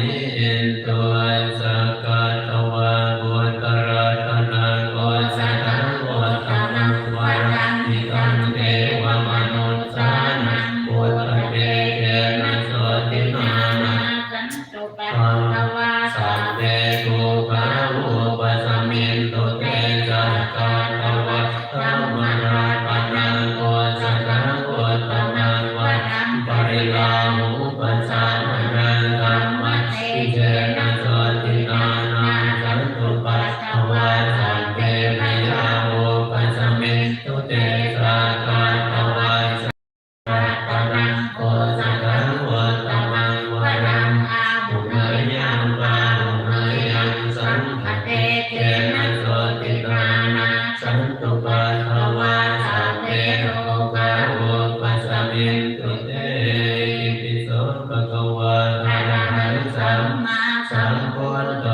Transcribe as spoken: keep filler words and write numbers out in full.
Indo sakkatvā buddharatanaṃ osathaṃ uttamaṃ varaṃ hitaṃ devamanussānaṃ buddhatejena sotthinā nāssantupaddavā sabbe dukkhā vūpasamentu te. Sakkatvā dhammaratanaṃ osathaṃ uttamaṃ varaṃ pariḷāhūpasamanaṃ dhammatejena sotthinā nāssantupaddavā sabbe bhayā vūpasamentu te. Sakkatvā saṅgharatanaṃ osathaṃ uttamaṃ varaṃ āhuneyyaṃ pāhuneyyaṃ saṅghatejena sotthinā nāssantupaddavā sabbe rogā vūpasamentu te. Itipi so bhagavā arahaṃ sammāsambuddho